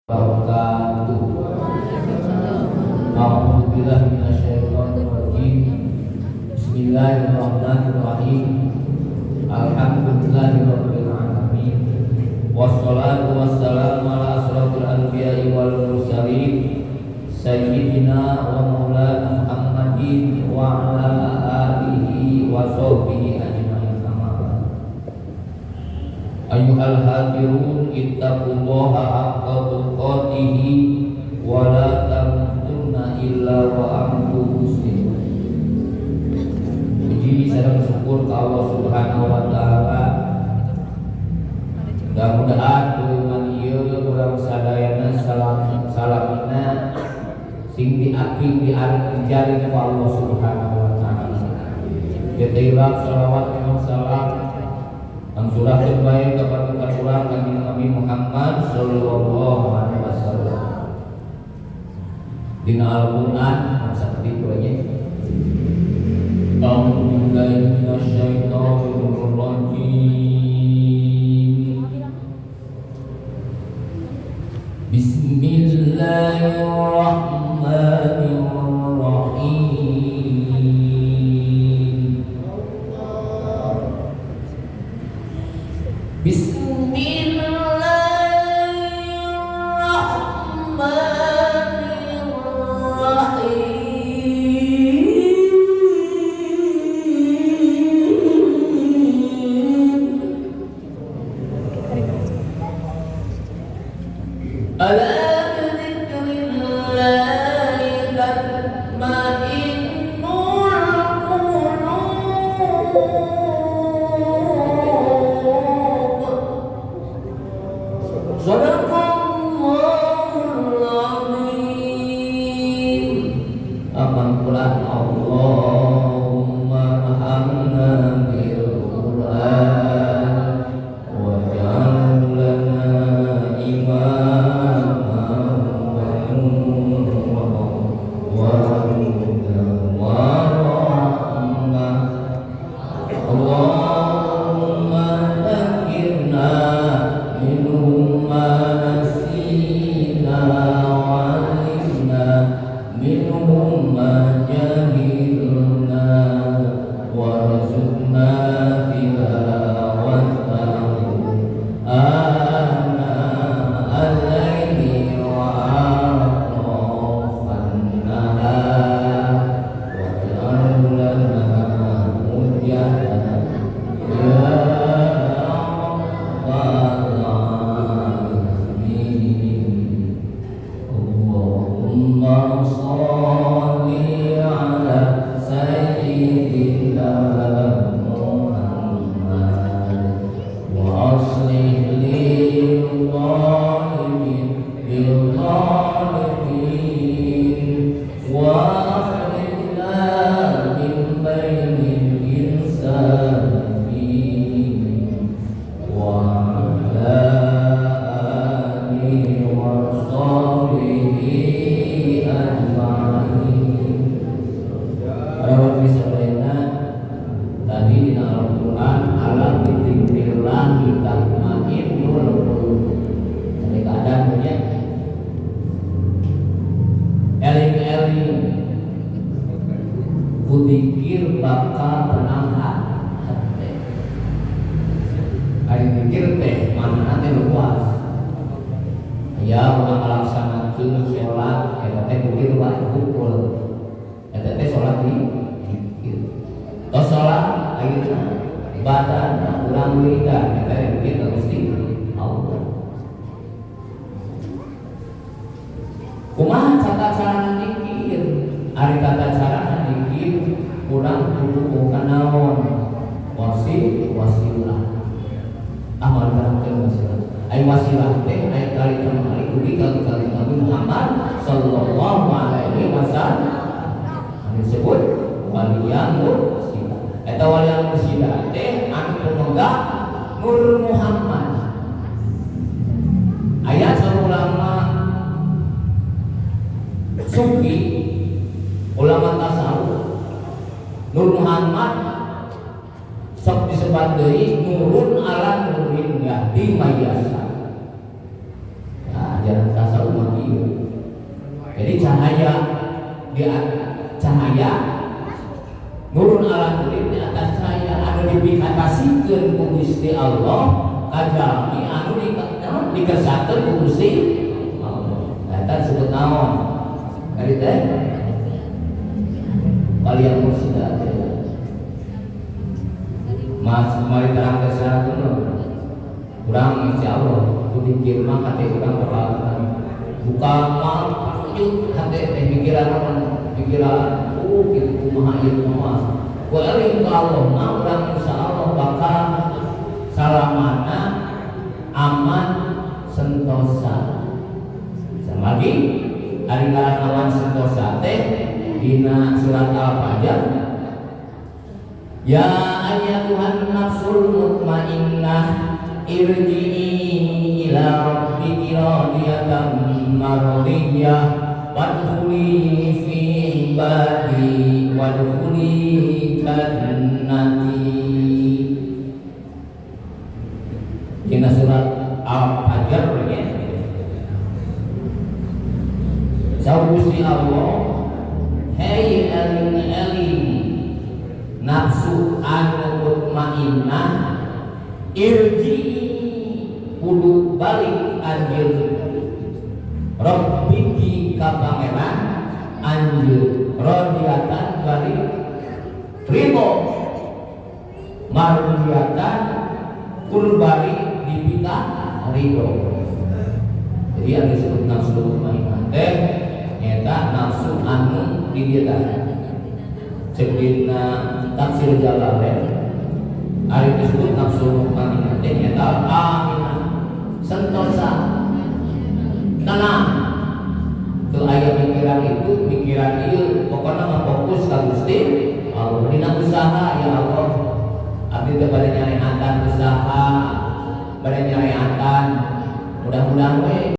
Wabarakatuh. A'udzubillahi minasyaitonirrajim. Bismillahirrahmanirrahim. Alhamdulillahirabbil alamin. Wassalatu wassalamu ala asyrafil anbiya'i wal mursalin sayyidina wa maulana Muhammadin wa ala alihi wa sahbihi ajma'in. Amma ba'd. Ayyuhal hadirun, ittaqullaha haqqa tuqatihi wa la tamutunna illa wa antum muslimun. Puji sareng syukur ka Allah Subhanahu wa taala. Mudah-mudahan tulungan ieu urang sadayana salam salamina sing diaping diarep dijaring ku Allah Subhanahu wa taala. Kita salawat dan salam angsurahkeun bae ka panutan urang Kanjeng Nabi Muhammad sallallahu alaihi wasallam. Dina Al-Qur'an seperti itu aja. A'udzu billahi minasyaitonir rajim. Bismillahirrahmanirrahim. Bismillahirrahmanirrahim. Ala bidzikrillahi tatma'innul qulub. Sadaqallahul azim. Aman Quran. Allahumma arhamna bil Quran waj'al lana imaman wa nuran wa hudan wa rahmah. Allahumma dzakirna minhu ma nasina wa 'allimna minhu ma jahilna warzuqna tilawatahu ana al-laili wa atrafan nahar waj'al lana hujjatan ya rabbal alamin. Allahumma shalli ala sayyidina Muhammad wa aslih lil zalimin bil zalimin wa akhrijna min bainil insani wa ala alihi wa sahbihi ajma'in. Para sadayana, tadi di Al-Quran ala bidzikrillahi tatma'innul qulub. Ketika ada punya eling-eling ku dzikir bakal tenang hati. Ari dzikir teh maknana teh luas. Ya urang ngalaksanakeun salat eta teh dzikir wae hukul. Eta teh salat di dzikir. Tos salat ayeuna badan urang wiridan eta dzikir ka Gusti Allah. Kumaha tata carana dzikir? Ari tata carana dzikir urang kudu naon? Wasilah. Amal terangkeun wasilah. Ai wasilah teh aya kali kali ugi kali Nabi Muhammad sallallahu alaihi wasallam. Anu disebut waliyang mursyidah. Eta waliyang mursyidah teh anu pemegang Nur Muhammad. Aya saur ulama sufi, ulama tasawuf, Nur Muhammad sok disebat deui nurun ala nurin yahdi mayasa. Nah, ajaran tasawuf Jadi cahaya di cahaya nurun ala nurin di atas cahaya anu dipikapasikeun ku Gusti Allah ka jalmi anu dikersakeun ku Gusti Allah. Eta disebut naon? Tadi teh walian mursidah teh. Mas mari terang ke sana dulu. Kurang insya Allah ku dikir mah hati urang bakal tenang. Buka mah yuk hati teh pikiran naon? Pikiran kitu kumaha ieu kumaha. Ku eling ka Allah mah urang insya Allah bakal salamana aman sentosa. Sama lagi ari ngaran aman sentosa teh dina surat Al-Fajr, ya ayyatuhan nafsul mutmainnah irji'i ila rabbiki radiyatan mardiyah wadkhuli fi ibadi wadkhuli jannati. Dina surat Al-Fajr ya. Saur Gusti Allah, hei eling-eling nafsu anu mutmainnah, irji kudu balik anjeun rabbiki ka pangeran anjeun radiyatan balik ridho mardiyatan kur balik dipika ridho. Jadi yang disebut nafsu mutmainnah teh nyata nafsu anu di dieu tah cek dina tafsir Jalalain ari disebut nafsu mutmainnah teh nyata aminah sentosa tenang teu aya pikiran itu pikiran ieu, pokokna mah fokus ka Gusti Allah dina usaha. Ya Allah, abdi teh bade nyareatan usaha, bade nyareatan, mudah-mudahan we.